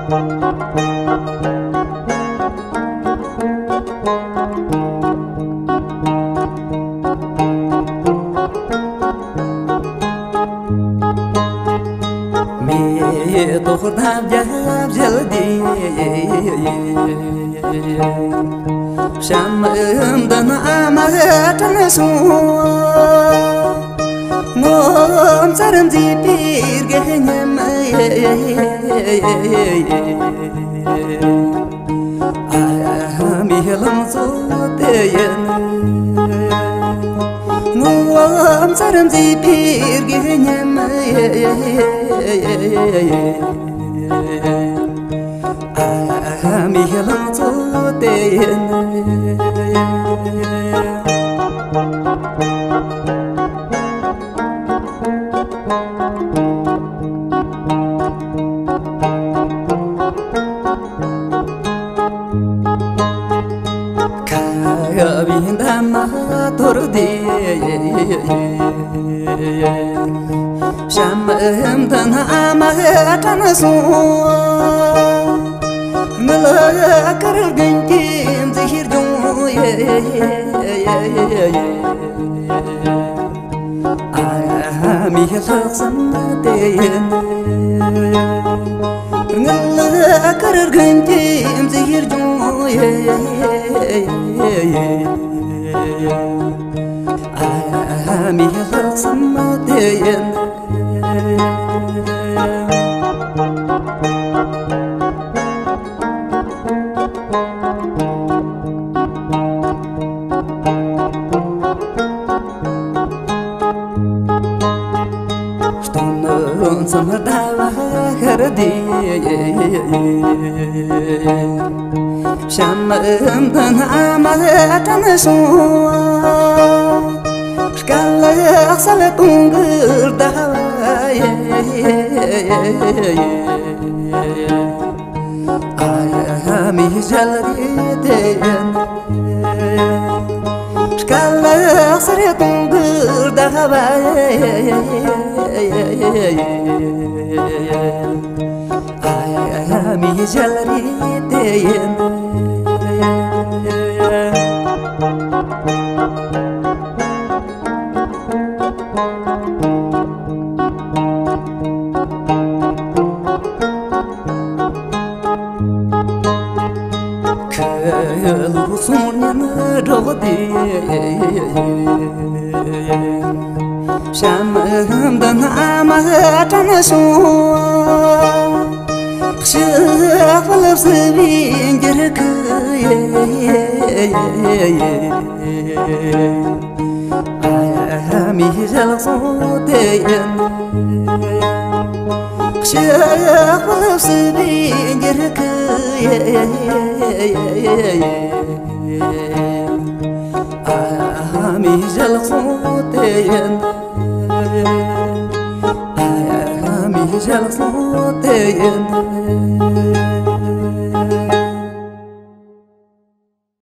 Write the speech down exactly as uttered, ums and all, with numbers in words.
མེ་ཏོག་རྣམས་རྒྱབ་བཞད་དེ། བྱམས་ལྡན་ཨ་མ་དྲན་སོང་། ངོ་མཚར་མཛེས་པའི་དགེ་བསྙེན། ཨ་མའི་ལང་ཚོ་དེ་ཡིན། ངོ་མཚར་མཛེས་པའི་དགེ་བསྙེན། ཨ་མའི་ལང་ཚོ་དེ་ཡིན། ཁ་བའི་འདབ་མ་དོར་དེ། བྱམས་ལྡན་ཨ་མ་དྲན་སོང་། དངུལ་དཀར་དགུན་གྱི་མཛེས་ལྗོངས། ཨ་མའི་ལྷག་བསམ་དེ་ཡིན། དངུལ་དཀར་དགུན་གྱི་མཛེས་ལྗོངས། ཨ་མའི་ལྷག་བསམ་དེ་ཡིན། སྟོན་མཚམས་ཟླ་བ་ཤར་དུས། བྱམས་ལྡན་ཨ་མ་དྲན་སོང་། དཀའ་ལས་སེལ་གཏོང་གི་ཟླ་བ་ཡིན། ཨ་མའི་ཞལ་རས་དེ་ཡིན། དཀའ་ལས་སེལ་གཏོང་གི་ཟླ་བ་ཡིན། ཨ་མའི་ཞལ་རས་དེ་ཡིན། ཁ་ལོ་སོང་ཉིན་འགྲོགས་ཏེ། བྱམས་ལྡན་ཨ་མ་དྲན་སོང་། ཕྱི་དཔལ་བསིལ་བའི་འགྱུར་ཁུག་ཡིན། ཨ་མའི་ཞལ་གསུང་དེ་ཡིན། ཕྱི་དཔལ་བསིལ་བའི་འགྱུར་ཁུག་ཡིན། ཨ་མའི་ཞལ་གསུང་དེ་ཡིན། ཨ་མའི་ཞལ་གསུང་དེ་ཡིན།